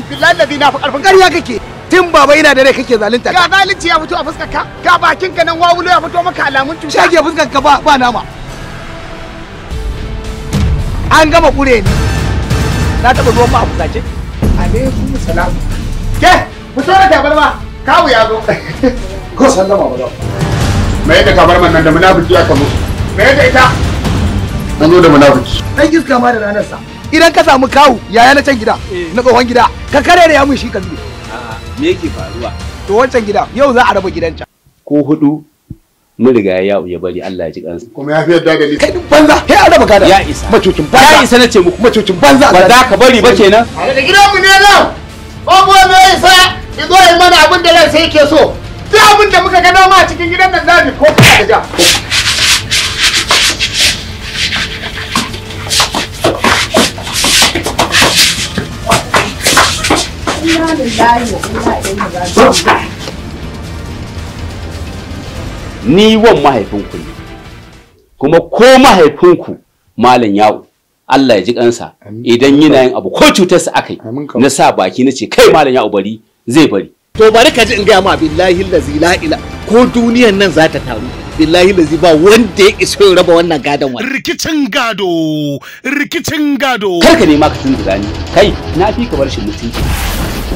Billahi ladhi na fi karfin ƙarya kake. Tun baba ina da rai kake zalunta. Ga zalunci ya fito a fuskar ka, ga bakin ka nan wawulo ya fito maka alamun cuta. Shage fuskar ka ba nama. An gama kure ni. Na taba zuwan ma a fusace. Alaikum salam. Ke, fito da tabarma. Kawu ya zo. Ko sallama ba za. Mai da tabarman nan da munafiki aka mutu. Mai da ita. An zo da munafiki. Dan iska ma da ranar sa. Idan ka samu kawu yaya na can gida, na tsohon gida, ka karere ya mun shi ka zube. Me yake faruwa? To wancan gida yau za a raba gidan can. Ko hudu mun riga ya ya bari Allah ya ji kansa. Kuma ya fi yadda da ni. Kai duk banza, kai an raba gada. Ya isa. Macucin banza. Ya isa nace muku. Macucin banza. Ba za ka bari ba kenan. Da gidanmu ne nan. Babu wanda ya isa ya zo ya mana abin da ransa yake so. Duk abin da muka ga dama a cikin gidan nan zamu ko da ja. Ni wan mahaifinku ne, kuma ko mahaifinku Malam Ya'u Allah ya ji kansa idan yana yin abu ko cutarsa akai na sa baki na ce kai Malam Ya'u bari zai bari. To bari ka ji in gaya ma billahi lazi la ila ko duniyan nan za ta taru billahi lazi ba wanda ya iso ya raba wannan gadon wani. Rikicin gado, rikicin gado. Kar ka nema ka tunzura ni, kai na fi ka bar shi mutunci.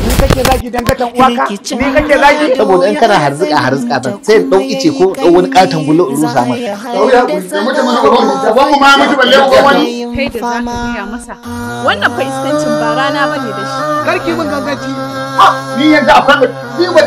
Ni kake zagi dangatan uwaka? Ni kake zagi? Saboda in kana harzuka harzuka ban sai in dau ice ko dau wani katon gulo in rusa maka. Uban mu ma mutu balle uban wani. Kai da za ka gaya masa wannan fa iskancin ba rana bane da shi. Karki mun ganganci. Ni yanzu akwai ni ba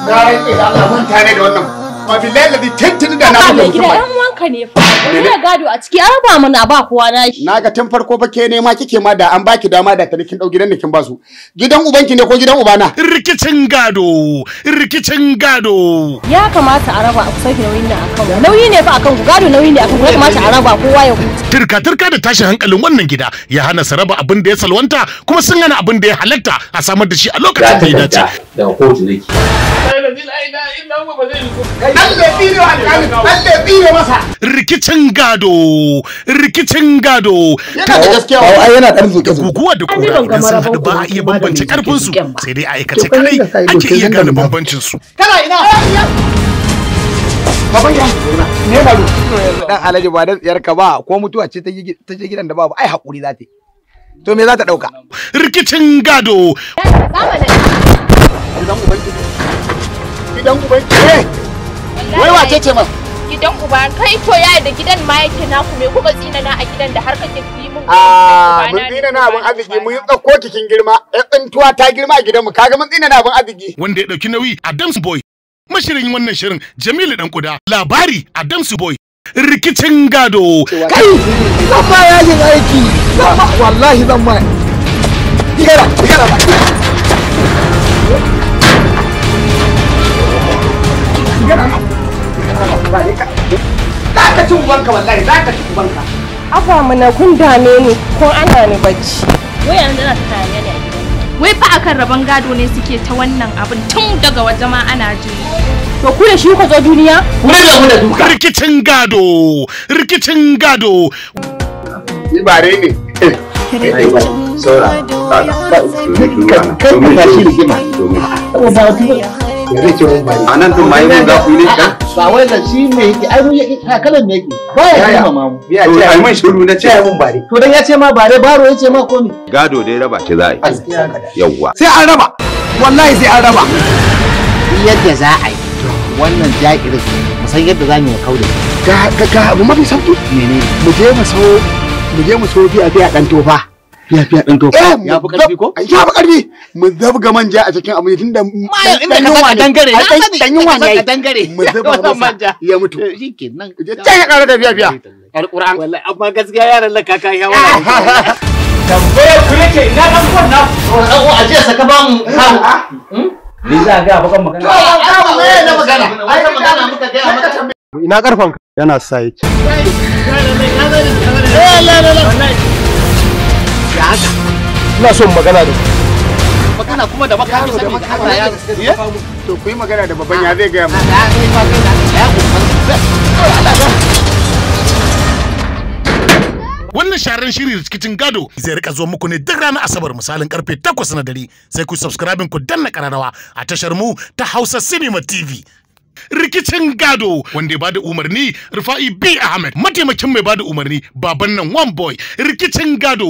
na rike da Allah mun tare da wannan. Ma billahi ladi tantini da na mutu mutum. Ɗan uwanka ne fa. Wani gado a ciki an raba mana ba kowa na shi. Naga tun farko fa ke nema kike ma da an baki dama da tani kin dau gidan ne kin basu. Gidan ubanki ne ko gidan ubana? Rikicin gado, rikicin gado. Ya kamata a raba a kusa nauyin nan akan. Nauyi ne fa akan ku gado nauyi ne akan ku ya kamata a raba kowa ya huta. Turka turka da tashin hankalin wannan gida ya hana su raba abin da ya salwanta kuma sun hana abin da ya halatta a samar da shi a lokacin da ya dace. Daga kotu nake. Rikicin gado, rikicin gado. Yana da gaskiya. Ai yana dan zuke zuke. Guguwa da kura idan sun haɗu ba a iya bambance karfin su sai dai a aikace kadai ake iya gane bambancin su. Kana ina? Baban ya. Ne balu. Dan Alhaji ba dan tsiyar ka ba ko mutuwa ce ta je gidan da babu ai hakuri za ta yi. To me za ta dauka? Rikicin gado. Gidan ubanki. Gidan ubanki. Wai wace ce ma? Gidan uba kai to ya da gidan ma yake naku me kuka tsina na a gidan da har kake yi mun Ah, mun tsina na abin arziki mun tsakko kikin girma, ƴan tsintuwa ta girma a gidanmu kaga mun tsina na abin arziki. Wanda ya dauki nauyi Adams Boy. Mashirin wannan shirin Jamilu Dan Kuda, labari Adams Boy. Rikicin gado. Kai, zan ma yajin aiki. Wallahi zan ma. Igara, igara ba. Za ka ci ubanka wallahi, za ka ci ubanka. Afa mana kun dame ni kun ana ni bacci. Wai yanzu ana ta hayaniya ne a gidan. Wai fa akan rabon gado ne suke ta wannan abin tun daga waje ma ana ji. To ku da shi ku zo duniya? Ku rage mu da duka. Rikicin gado, rikicin gado. Ni bare ne. Saura. Kai ka tashi rigima. Ya zai ce mun bare. A nan din ma yi mun za ku yi ne kan? Ba wai da shi ne yake ai mu yake kalan ne yake. Ba ya girmama mu. Ya To ce ai mun shiru na ce. ce mun bare. To dan ya ce ma bare baro ya ce ma komi. Gado dai raba shi za a yi. Yawwa. Sai an raba. Wallahi sai an raba. Yadda za a yi wannan jakirin mu san yadda za mu yi kauda. Ga abu mafi sauki. Menene? Mu je mu so mu je mu so biya biya dan tofa. Ya fiya dan tofa. Eh, Ya fi karfi ko? Ya fi karfi. Mu zabga manja a cikin abu tunda Mayo inda ka saka dangare na sani dan yunwa inda ka ne. saka dangare. Mu zuba Wannan masa manja. ya mutu. Shikenan. Je can ya ƙara da biya biya. Alƙur'an. Wallahi amma gaskiya yaran nan kaka ya wala. Tambayar ku nake ina dan uwan na. Dan uwa ajiya saka ba mu kawo. Ni za ga bakan magana. Kawo me na magana? Ai magana muka gaya maka. Ina karfan yana sa yake. Ina son magana da ku. Magana kuma da makami saboda Allah ya To ku yi magana da babban ya zai gaya mu. Wannan sharan shiri Rikicin Gado zai rika zo muku ne duk ranar Asabar misalin karfe 8 na dare. Sai ku subscribe ku danna kararrawa a tashar mu ta Hausa Cinema TV. Rikicin Gado, wanda ya bada umarni Rufa'i B Ahmed, mataimakin mai bada umarni Baban Nan One Boy. Rikicin Gado.